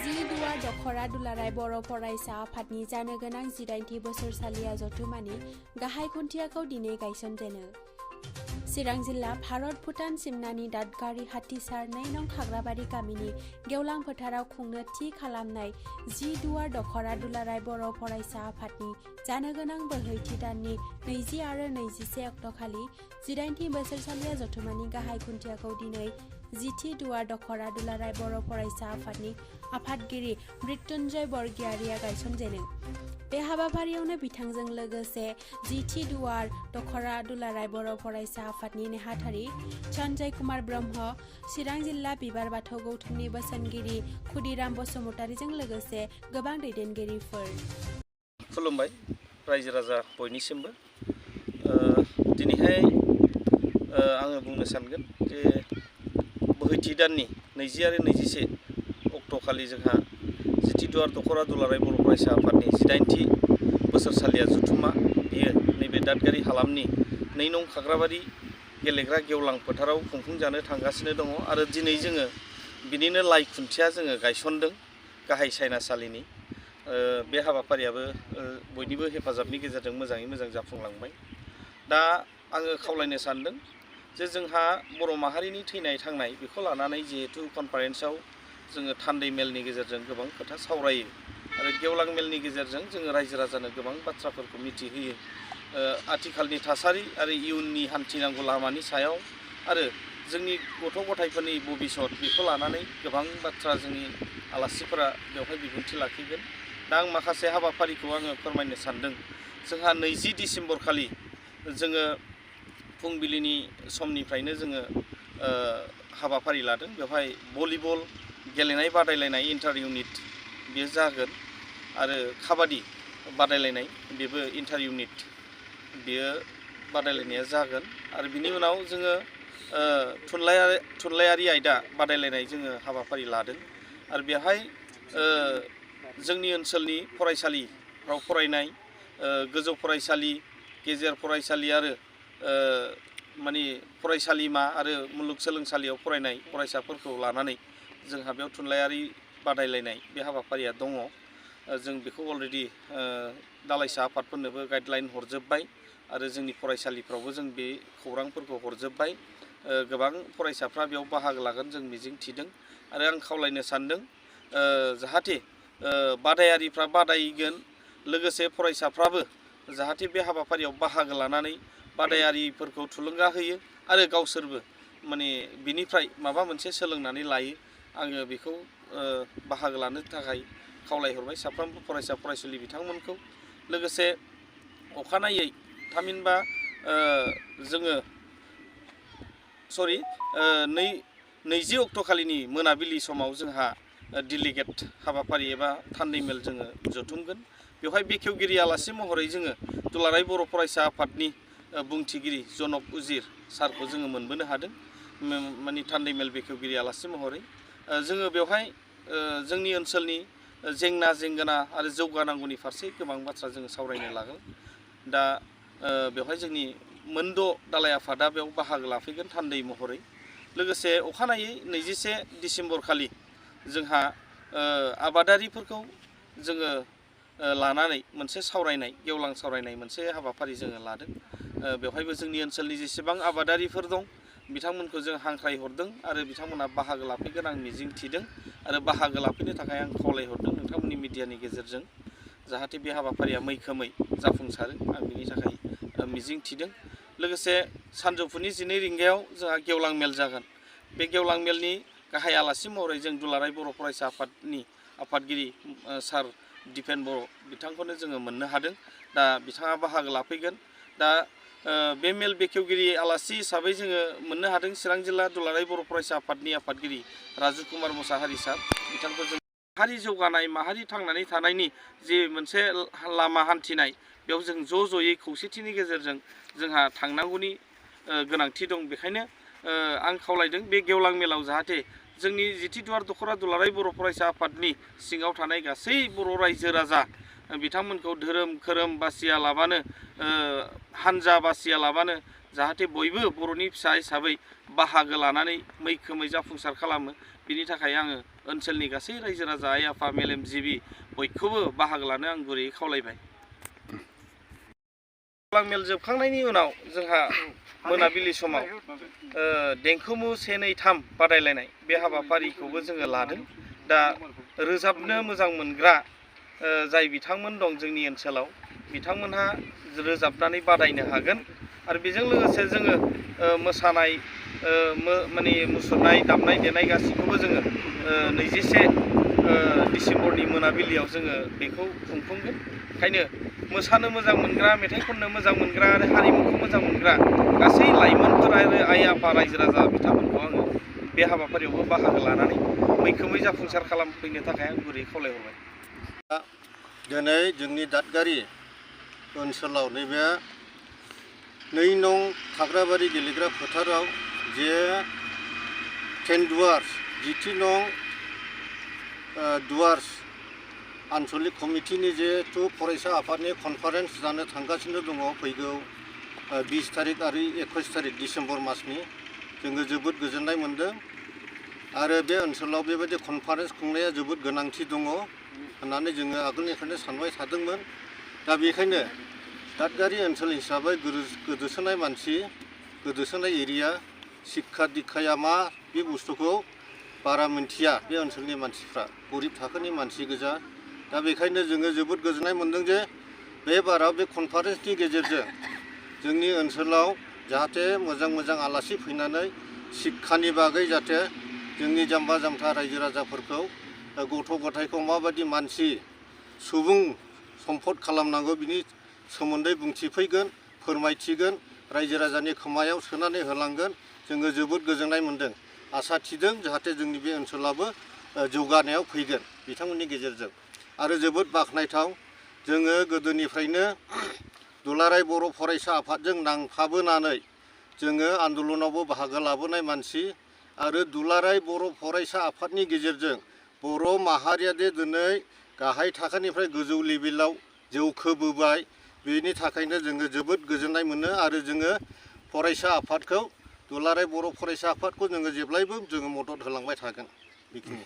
दुवार दख'रा दुलाराय बर' फरायसा आफादनि जानो गोनां 18थि बोसोरसालिया जथुमानि गाहाय खुन्थियाखौ दिनै गायसनजेनो। चिरां जिल्ला भारत भुटान सिमनानि दादगारि हाथिसार 2 नं खाग्राबारि गामिनि गेवलां फोथाराव खुंनो थि खालामनाय दुवार दख'रा दुलाराय बर' फरायसा आफादनि जानो गोनां बोहैथि दाननि 20 आरो 21 अक्ट'खालि 18थि बोसोरसालिया जथुमानि गाहाय खुन्थियाखौ दिनै 10थि दुवार दख'रा दुलाराय बर' फरायसा आफादनि आफादगिरि मृत्युंजय बरगयारिया गायसनजेनो। बे हाबाफारियावनो बिथांजों लोगोसे 10थि दुवार दख'रा दुलाराय बर' फरायसा आफादनि नेहाथारि सन्जय कुमार ब्रह्म, चिरां जिल्ला बिबार बाथौ गौथुमनि बोसोनगिरि खुदिराम बसुमतारीजों लोगोसे गोबां दैदेनगिरिफोर। खुलुमबाय रायजो राजा बयनिसिमबो। दिनैहाय आङो बुंनो सानगोन जे बोहैथि दाननि 20 आरो 21 अक्ट'खालि जोंहा 10थि दुवार दख'रा दुलाराय बर' फरायसा आफादनि 18थि बोसोरसालिया जथुमा बियो नैबे दादगारि हालामनि 2 नं खाग्राबारि गेलेग्रा गेवलां फोथाराव खुंफुंजानो थांगासिनो दङ आरो दिनै जोङो बिनिनो लाइ खुन्थिया जोङो गायसनदों गाहाय सायनासालिनि। बे हाबाफारियाबो बयनिबो हेफाजाबनि गेजेरजों मोजाङै मोजां जाफुंलांबाय। दा आङो खावलायनो सानदों जे जोंहा बर' माहारिनि थैनाय थांनाय बेखौ लानानै जिहेतु कनफारेन्सआव जोङो थान्दै मेलनि गेजेरजों गोबां खोथा सावरायो आरो गेवलां मेलनि गेजेरजों जोङो रायजो राजानो गोबां बाथ्राफोरखौ मिथिहोयो। आथिखालनि थासारि आरो इयुननि हान्थिनांगौ लामानि सायाव आरो जोंनि गथ' गथायफोरनि भबिसत बेखौ लानानै गोबां बाथ्रा जोंनि आलासिफोरा बेवहाय बिबुंथि लाखिगोन। दा आं माखासे हाबाफारिखौ आङो फोरमायनो सानदों। जोंहा 20 डिसेम्बर खालि जोङो फुंबिलिनि समनिफ्रायनो जोङो हाबाफारि लादों। बेवहाय भलिबल गेलेनाय बादायलायनाय इन्टार इउनिट बेयो जागोन आरो काबादि बादायलायनाय बेबो इन्टार इउनिट बेयो बादायलायनाया जागोन आरो बिनि उनाव जोङो थुनलाइयारि आयदा बादायलायनाय जोङो हाबाफारि लादों आरो बेवहाय जोंनि ओनसोलनि फरायसालिफ्राव फरायनाय गोजौ फरायसालि, गेजेर फरायसालि आरो माने फरायसालिमा आरो मुलुगसोलोंसालियाव फरायनाय फरायसाफोरखौ लानानै जोंहा बेयाव थुनलाइयारि बादायलायनाय बे हाबाफारिया दङ। जों बेखौ अलरेडि दालाइसा आफादफोरनोबो गाइडलाइन हरजोब्बाय आरो जोंनि फरायसालिफ्रावबो जों बे खौरांफोरखौ हरजोब्बाय। गोबां फरायसाफ्रा बेयाव बाहागो लागोन जों मिजिं थिदों आरो आं खावलायनो सानदों जाहाथे बादायारिफ्रा बादायगोन लोगोसे फरायसाफ्राबो जाहाथे बे हाबाफारियाव बाहागो लानानै बादायारिफोरखौ थुलुंगा होयो आरो गावसोरबो माने बिनिफ्राय माबा मोनसे सोलोंनानै लायो। आङो बेखौ बाहागो लानो थाखाय खावलायहरबाय साफ्रोमबो फरायसा फरायसुलि बिथांमोनखौ। लोगोसे अखानायै थामहिनबा जोङो 20 अक्ट'खालिनि मोनाबिलि समाव जोंहा डेलिगेट हाबाफारि एबा थान्दै मेल जोङो जथुमगोन। बेवहाय बेखेवगिरि आलासि महरै जोङो दुलाराय बर' फरायसा आफादनि बुंथिगिरि यसनब सारखौ जोङो मोनबोनो हादों। माने थान्दै मेल बेखेवगिरि आलासि महरै जोङो बेवहाय जोंनि ओनसोलनि जेंना जेंगोना आरो जौगानांगौनि फारसे गोबां बाथ्रा जोङो सावरायनो लागोन। दा बेवहाय जोंनि मोनद' दालाइ आफादा बेयाव बाहागो लाफैगोन थान्दै महरै। लोगोसे अखानायै 21 डिसेम्बर खालि जोंहा आबादारिफोरखौ जोङो लानानै मोनसे सावरायनाय गेवलां सावरायनाय मोनसे हाबाफारि जोङो लादों। बेवहायबो जोंनि ओनसोलनि जेसेबां आबादारिफोर दं बिथांमोनखौ जों हांख्रायहरदों आरो बिथांमोना बाहागो लाफैगोन आं मिजिं थिदों आरो बाहागो लाफैनो थाखाय आं खावलायहरदों नोंथांमोननि मिडियानि गेजेरजों जाहाथे बे हाबाफारिया मैखोमै जाफुंसारो आं बिनि थाखाय मिजिं थिदों। लोगोसे सानजौफुनि 12 रिंगायाव जोंहा गेवलां मेल जागोन। बे गेवलां मेलनि गाहाय आलासि महरै जों दुलाराय बर' फरायसा आफादनि आफादगिरि सार दिपेन बर' बिथांखौनो जोङो मोननो हादों। दा बिथाङा बाहागो लाफैगोन। दा बे मेल बेखेवगिरि आलासि हिसाबै जोङो मोननो हादों चिरां जिल्ला दुलाराय बर' फरायसा आफादनि आफादगिरि राजु कुमार मुसाहारि सार बिथांखौ जों माहारि जौगानाय माहारि थांनानै थानायनि जि मोनसे लामा हान्थिनाय बेयाव जों ज'यै खौसेथिनि गेजेरजों जोंहा थांनांगौनि गोनांथि दं। बेखायनो आं खावलायदों बे गेवलां मेलाव जाहाथे जोंनि 10थि दुवार दख'रा दुलाराय बर' फरायसा आफादनि सिङाव थानाय गासै बर' रायजो राजा बिथांमोनखौ धोरोम खोरोम बासिया लाबानो हानजा बासिया लाबानो जाहाथे बयबो बर'नि फिसा हिसाबै बाहागो लानानै मैखोमै जाफुंसार खालामो। बिनि थाखाय आङो ओनसोलनि गासै रायजो राजा आइ आफा मेलेमजिबि बयखौबो बाहागो लानो आं गुरैयै खावलायबाय। मेल जोबखांनायनि उनाव जोंहा मोनाबिलि समाव देंखोमु 1, 2, 3 बादायलायनाय बे हाबाफारिखौबो जोङो लादों। दा रोजाबनो मोजां मोनग्रा जाय बिथांमोन दं जोंनि ओनसोलाव बिथांमोनहा रोजाबनानै बादायनो हागोन आरो बेजों लोगोसे जोङो मोसानाय माने मुसुरनाय दामनाय देनाय गासैखौबो जोङो 21 डिसेम्बरनि मोनाबिलियाव जोङो बेखौ खुंफुंगोन। ओंखायनो मोसानो मोजां मोनग्रा मेथाइ खननो मोजां मोनग्रा आरो हारिमुखौ मोजां मोनग्रा गासै लाइमोनफोर आरो आइ आफा रायजो राजा बिथांमोनखौ आङो बे हाबाफारियावबो बाहागो लानानै मैखोमै जाफुंसार खालामफैनो थाखाय आं गुरै खावलायहरबाय। दिनै जोंनि दादगारि ओनसोलाव नैबे 2 नं खाग्राबारि गेलेग्रा फोथाराव जे टेनडुवार्स जिथि नं डुवार्स आनसलिक कमिटिनि जिहेतु फरायसा आफादनि कनफारेन्स जानो थांगासिनो दङ फैगौ 20 तारिख आरो 21 तारिख डिसेम्बर मासनि जोङो जोबोद गोजोननाय मोनदों आरो बे ओनसोलाव बेबायदि कनफारेन्स खुंनाया जोबोद गोनांथि दङ होननानै जोङो आगोलनिफ्रायनो सानबाय थादोंमोन। दा बेखायनो दादगारि ओनसोल हिसाबै गोदोसोनाय मानसि गोदोसोनाय एरिया शिक्षा दीक्षाया मा बे बुस्थुखौ बारा मिन्थिया बे ओनसोलनि मानसिफ्रा गरिब थाखोनि मानसि गोजा। दा बेखायनो जोङो जोबोद गोजोननाय मोनदों जे बे बाराव बे कनफारेन्सनि गेजेरजों जोंनि ओनसोलाव जाहाथे मोजां मोजां आलासि फैनानै शिक्षानि बागै जाहाथे जोंनि जाम्बा जाम्था रायजो राजाफोरखौ गथ' गथायखौ माबायदि मानसि सुबुं सम्पद खालामनांगौ बिनि सोमोन्दै बुंथिफैगोन फोरमायथिगोन रायजो राजानि खोमायाव सोनानै होलांगोन। जोङो जोबोद गोजोननाय मोनदों आसा थिदों जाहाथे जोंनि बे ओनसोलावबो जौगानायाव फैगोन बिथांमोननि गेजेरजों। आरो जोबोद बाख्नायथाव जोङो गोदोनिफ्रायनो दुलाराय बर' फरायसा आफादजों नांफाबोनानै जोङो आन्दलनावबो बाहागो लाबोनाय मानसि आरो दुलाराय बर' फरायसा आफादनि गेजेरजों बर' माहारिया दे दिनै गाहाय थाखोनिफ्राय गोजौ लेभेलाव जौखोबोबाय बेनि थाखायनो जोङो जोबोद गोजोननाय मोनो आरो जोङो फरायसा आफादखौ दुलाराय बर' फरायसा आफादखौ जोङो जेब्लायबो जोङो मदद होलांबाय थागोन। बेखिनि